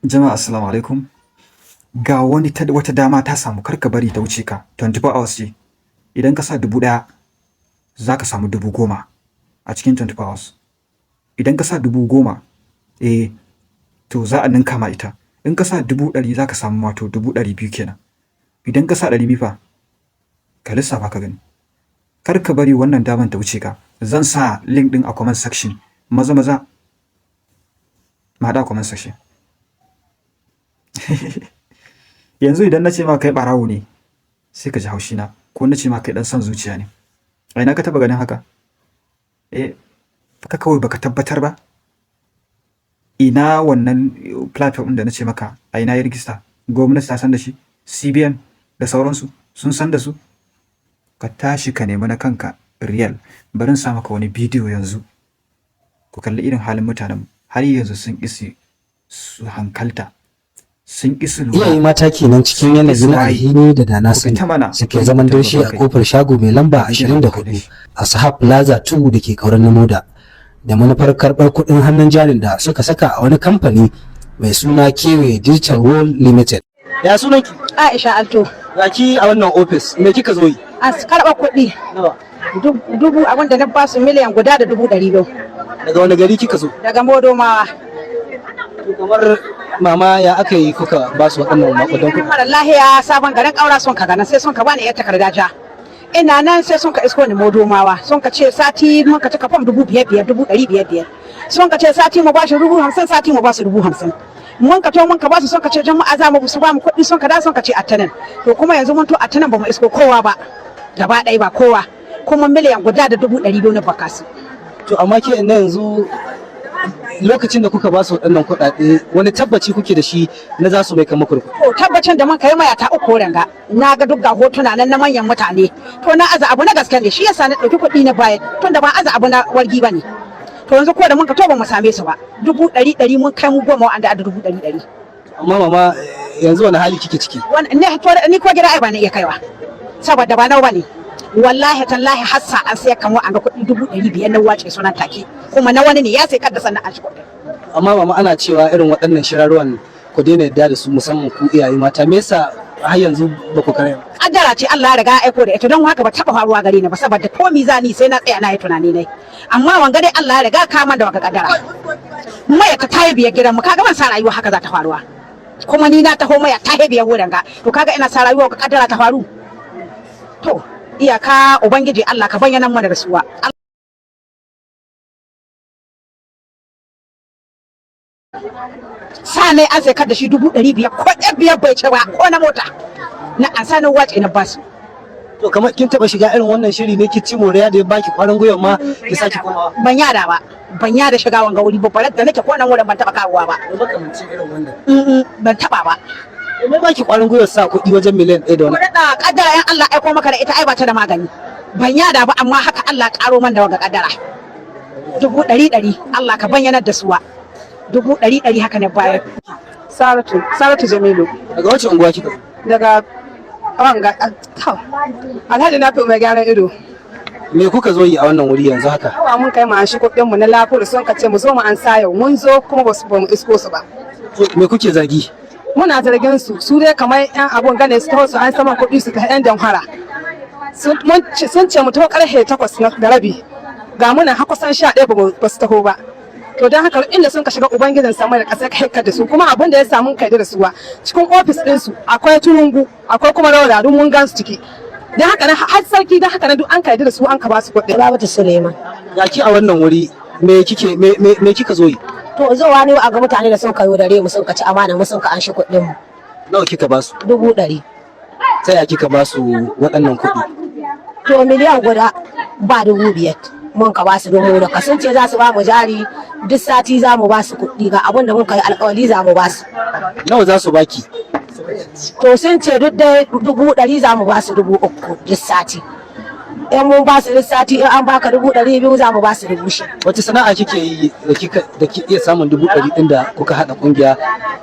Jama'a, assalamu alaikum. Ga wani wata dama ta samu, kar ka bari ta wuce ka. 24 hours ce. Idan ka sa 1000, za ka samu 10,000 a cikin 24 hours. Idan ka sa 10,000, to za a ninka ma ita. In ka sa 100,000, za ka samu wato 200,000 kenan. Idan ka sa 200 fa, ka lissafa ka gani. Kar ka bari wannan daman ta wuce ka. Zan sa link ɗin a comment section. Maza maza mu haɗu a comment section. Yanzu idan na ce ma kai ɓarawo ne, sai ka ji haushi na, ko na ce ma kai ɗan son zuciya ne. A ina ka taɓa ganin haka? Eh, ka kawai baka tabbatar ba. Ina wannan platform ɗin da na ce maka, a ina ya rijista? Gwamnati ta san da shi, CBN da sauransu sun san da su. Ka tashi ka nemi na kanka real. Bari in sa maka wani bidiyo yanzu. Ku kalli irin halin mutanenmu, har yanzu sun ƙi su hankalta. Sun ƙi su lura. Iyaye mata kenan cikin yanayi na alhini da dana Ku sani fita mana, suke zaman dirshan a kofar shago mai lamba 24 a Sahad Plaza 2 da ke Kauran Namoda da manufar karɓar kuɗin hannun jarin da suka saka a wani kamfani mai suna Kewe Digital World Limited. Ya sunanki? Aisha Alto. Ga ki a wannan ofis, me kika zo yi? A karɓar kuɗi. Nawa? Dubu abin da na ba su 1,200,000. Daga wani gari kika zo? Daga Modomawa. To, kamar mama, ya aka yi kuka ba su waɗannan maƙudan kuɗi? Mara lahiya, sabon garin ƙaura sun ka gana, sai sun ka bani yar takarda ja. Ina nan sai sun ka isko ni Modomawa, sun ka ce sati mun ka cika fam 5,000 5, 500,000. Sun ka ce sati mu ba shi 50,000, sati mu ba su 50,000. Mun ka to mun ka ba su, sun ka ce jama'a za mu su ba mu kuɗi, sun ka da sun ka ce attanan. To kuma yanzu mun to attanan, ba mu isko kowa ba. Gaba ɗaya ba kowa. Kuma 1,200,000 na baka su. To, amma ke ina yanzu, lokacin da kuka ba su waɗannan kuɗaɗe, wani tabbaci kuke da shi na za su mai kama kurku? To, tabbacin da mun kai maya ta uku ranga, na ga duk ga hotuna nan na manyan mutane. To, na aza abu na gaske ne, shi yasa na ɗauki kuɗi na bayar, tunda ba aza abu na wargi ba ne. To, yanzu ko da mun ka to ba mu same su ba. 100,000 mun kai mu 10 wa'anda a 100,000. Amma mama, yanzu wani hali kike ciki? Ne to ni ko gida ai ba ni iya kaiwa. Saboda ba nawa bane. Wallahi tallahi hassa an sai kan wa'anga kuɗi 500,000 na wace sunan take. Kuma na wani ne ya sai kadda sannan an shi kuɗin. Amma mama, ana cewa irin waɗannan shirarwan ku daina yadda da su, musamman ku iyaye mata. Me yasa har yanzu ba ku kare ba? Kaddara ce Allah ya riga ya aiko da ita, don haka ba taba faruwa gare ni ba, saboda ko mizani sai na tsaya na yi tunani ne. Amma wanga dai Allah ya riga kama da wanga kaddara. Maya ta tayi biyar gidan mu, kaga ban sa rayuwa haka za ta faruwa. Kuma ni na taho maya ta biyar wurin ga, to kaga ina sa rayuwa ga kaddara ta faru. To, iyaka ubangiji Allah ka bayyana mana da suwa. Sa ne an sai da shi 500,000, ko ɗan biyar bai ce ba ko na mota na an sa na wace na basu. To, kamar kin taba shiga irin wannan shiri ne ki ci moriya da ya baki kwarin gwiwa ma ki sake komawa? Ban yada ba, ban yada shiga wanga wuri ba, bare da nake ko nan wurin ban taba kawowa ba. Makamancin irin wannan. Ban taba ba. Me baki kwarin gwiwa sa kuɗi wajen miliyan 1 da wani? Kuɗaɗa kaddara in Allah aiko maka da ita ai ba ta da magani. Ban yada ba, amma haka Allah karo man da wanga kaddara. 100,000, Allah ka bayyanar da suwa. 100,000 haka ne bayar. Saratu, Saratu Jamilu. Daga wace unguwa kika zo? Daga wanga Alhaji na fi mai gyaran ido. Me kuka zo yi a wannan wuri yanzu haka? Awa mun kai mu an shi kuɗin mu na lafuru, sun ka ce mu zo mu an sa yau, mun zo kuma ba su ba mu isko su ba. To, me kuke zargi? Muna zargin su, su dai kamar yan abun gane su taho su an saman kuɗi su ta yan damfara. Sun ce mu taho karfe 8:30. Ga muna har kusan 11 ba su taho ba. To, don haka inda sun ka shiga, ubangijin sama da ƙasa kai da su. Kuma abin da ya samu kai da suwa, cikin ofis ɗinsu akwai turungu, akwai kuma rawar, duk mun gan su ciki. Don haka nan har sarki, don haka nan duk an kai da su an ka ba su kuɗi. Babatu Suleiman. Ga ki a wannan wuri, me kike me me, me kika zo yi? To, zuwa ne a ga mutane da sun kayo dare mu, sun ka ci amana mu, sun ka anshi kuɗin mu. Nawa kika ba su? 100,000. Ta ya kika ba su waɗannan kuɗi? To, 1,000 ba 5,000 mun ka ba su domin da sun ce za su ba mu jari, duk sati za mu ba su kuɗi, ga abin da mun kai alƙawari za mu ba su. Nawa za su baki? To, sun ce duk dai 100,000 za mu ba su 3,000 duk sati. In mun ba su duk sati, in an baka 200,000, za mu ba su 6,000. Wace sana'a kike yi da kika da ki iya samun 100,000 ɗin da kuka haɗa ƙungiya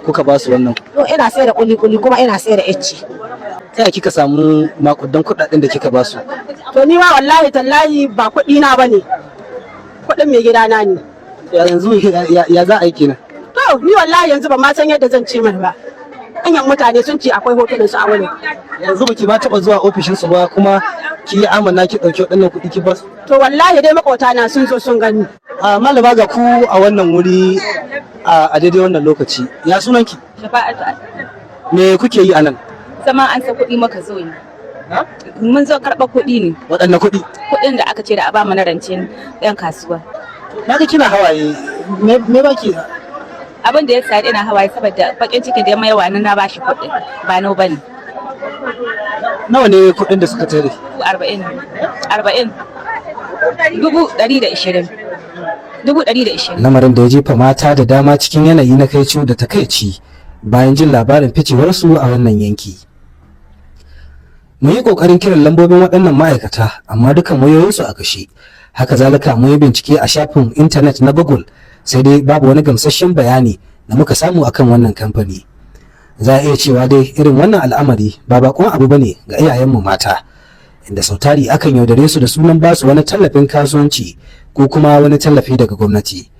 kuka ba su wannan? To, ina sai da kuli-kuli kuma ina sai da icce. Ta ya kika samu makudan kuɗaɗen da kika ba su? To, ni ma wallahi tallahi ba kuɗi na bane. Kuɗin mai gidana ne. Yanzu ya za a yi kenan? To To ni wallahi yanzu ban ma san yadda zan ce mai ba. Manyan mutane sun ce akwai hotunan su a wurin. Yanzu baki ma taɓa zuwa ofishin su ba, kuma ki yi amana ki ɗauki waɗannan kuɗi ki ba su? To wallahi dai makota na sun zo sun gani. A malama, ga ku a wannan wuri a daidai wannan lokaci, ya sunanki? Shafa'atu. Me kuke yi a nan? Zama an sa kuɗi maka zo ne. Mun zo karɓar kuɗi ne. Waɗanne kuɗi? Kuɗin da aka ce da a ba mu na rancen ɗan kasuwa. Na ga kina hawaye, me baki? Abin da ya sa ina hawaye saboda bakin cikin da ya mayawa na bashi kuɗi ba nau bane. Nawa ne kuɗin da suka tare? 40,000, 40, 120,000, 120,000. Lamarin da ya jefa mata da dama cikin yanayi na kaico da takaici bayan jin labarin ficewarsu a wannan yanki. Mun yi ƙoƙarin kiran lambobin waɗannan ma'aikata, amma dukan wayoyinsu a kashe. Haka zalika mun yi bincike a shafin intanet na Google, sai dai babu wani gamsasshen bayani da muka samu akan wannan kamfani. Za a iya cewa dai irin wannan al'amari ba bakon abu bane ga iyayenmu mata, inda sau tari akan yaudare su da sunan basu wani tallafin kasuwanci ko kuma wani tallafi daga gwamnati.